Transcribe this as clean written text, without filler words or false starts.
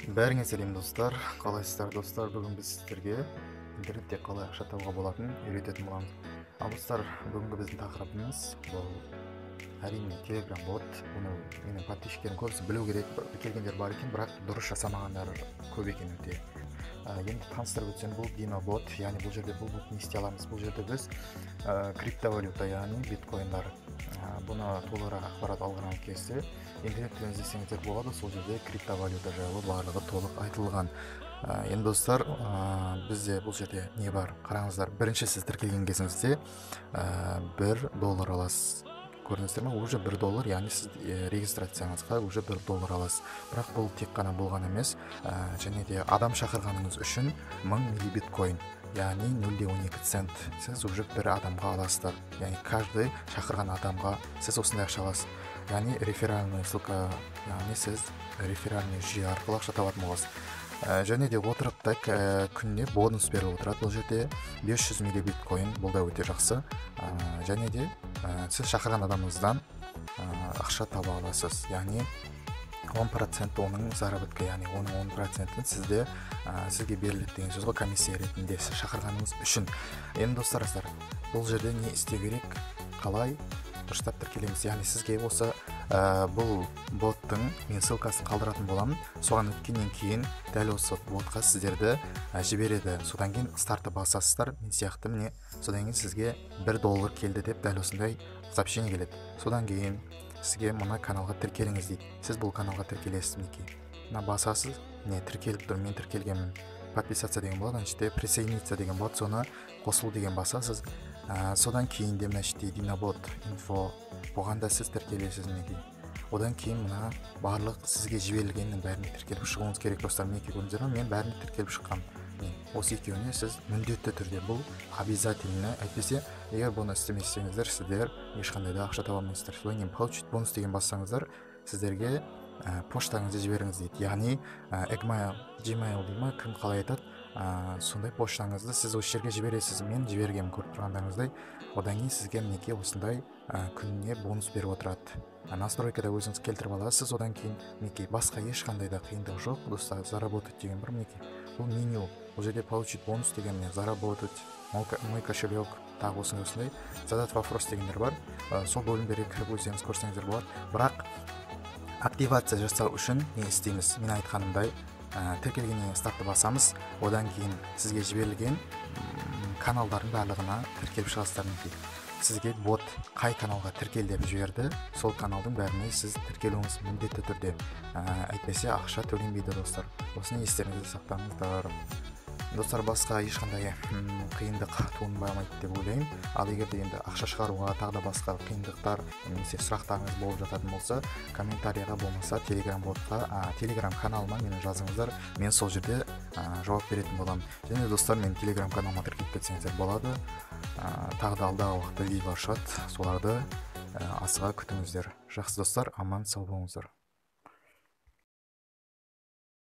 Бәріңе сәлем достар, қалайсыздар достар? Бүгін біз сіздерге интернетте қалай ақша табуға болатынын үйрететін боламыз. Ал достар, бүгінгі біздің тақырыбымыз бұл әрине Telegram бот. Бұны менің подписчиктерім көбісі білу керек, келгендер бар екен, бірақ дұрыс жасамағандар көп екен өте. Енді таныстырып өтсем, бұл Dino бот, яғни бұл жерде бұл бот не істей аламыз? Бұл жерде біз криптовалюта, яғни биткоиндар. Бұны толығырақ ақпарат алған кезде интернеттен іздесеңіздер болады, сол жерде криптовалюта жайлы барлығы толық айтылған. Енді достар, бізде бұл жерде не бар? Қараңыздар, бірінші сіз тіркелген кезіңізде $1 аласыз. Көрдіңіздер ме? Уже $1, яғни сіз регистрацияңызға уже $1 аласыз. Бірақ бұл тек қана болған емес, және де адам шақырғаныңыз үшін 1000 миллибиткоин, яғни 0,12 цент сіз уже бір адамға аласыздар. Яғни каждый шақырған адамға сіз осындай ақша аласыз. Яғни реферальная ссылка, яғни сіз реферальный жүйе арқылы ақша табатын боласыз. Және де отырып та күніне бонус беріп отырады. Бұл жерде 500 миллибиткоин, бұл да өте жақсы. Және де сіз шақырған адамыңыздан ақша таба аласыз. Яғни 10% оның заработка, яғни оның 10%-ін сізде сізге беріледі деген сөз ғой, комиссия ретінде сіз шақырғаныңыз үшін. Енді достар, бұл жерде не істеу керек, қалай дұрыстап тіркелеміз? Яғни сізге осы бұл боттың мен ссылкасын қалдыратын боламын. Соған өткеннен кейін дәл осы ботқа сіздерді жібереді. Содан кейін стартты басасыздар, мен сияқты міне. Содан кейін сізге $1 келді деп дәл осындай сообщение келеді. Содан кейін сізге мына каналға тіркеліңіз дейді. Сіз бұл каналға тіркелесіз, мінекей. Мына басасыз, міне тіркеліп тұр, мен тіркелгенмін. Подписаться деген болады, ана жерде присоединиться деген болады, соны қосылу деген басасыз. Содан кейін де мына жерде Dinobot инфо, бұған да сіз тіркелесіз, мінекей. Одан кейін мына барлық сізге жіберілгеннің бәріне тіркеліп шығуыңыз керек достар. Мінекей көрдіңіздер ме, мен бәріне тіркеліп шыққанмын. Осы екеуіне сіз міндетті түрде, бұл обязательно, әйтпесе егер бұны істемесеңіздер, сіздер ешқандай да ақша таба алмайсыздар. Содан кейін получить бонус деген бассаңыздар, сіздерге поштаңызды жіберіңіз дейді. Яғни Gmail, Gmail дейді ма, кім қалай айтады, сондай поштаңызды сіз осы жерге жібересіз. Мен жібергенмін, көріп тұрғандарыңыздай. Одан кейін сізге мінекей осындай күніне бонус беріп отырады. Настройкада өзіңіз келтіріп аласыз. Одан кейін мінекей басқа ешқандай да қиындық жоқ достар. Заработать деген бар, мінекей бұл меню, бұл жерде получить бонус деген, міне заработать, мой кошелек, тағы осындай осындай задать вопрос дегендер бар. Сол бөлімдерге кіріп өздеріңіз көрсеңіздер болады. Бірақ активация жасау үшін не істейміз? Мен айтқанымдай, тіркелгеннен кейін стартты басамыз. Одан кейін сізге жіберілген каналдардың барлығына тіркеліп шығасыздар. Мінекей сізге бот қай каналға тіркел деп жіберді, сол каналдың бәріне сіз тіркелуіңіз міндетті түрде. Әйтпесе ақша төленбейді достар. Осыны естеріңізде сақтаңыздар. Достар, басқа ешқандай қиындық туындамайды деп ойлаймын. Ал егер де енді ақша шығаруға тағы да басқа қиындықтар немесе сұрақтарыңыз болып жататын болса, комментарияға болмаса Telegram ботқа, Telegram каналыма мені жазыңыздар, мен сол жерде жауап беретін боламын. Және достар, мен Telegram каналыма тіркеліп кетсеңіздер болады. Тағы да алдағы уақытта видеолар шығады, соларды асыға күтіңіздер. Жақсы достар, аман сау болыңыздар.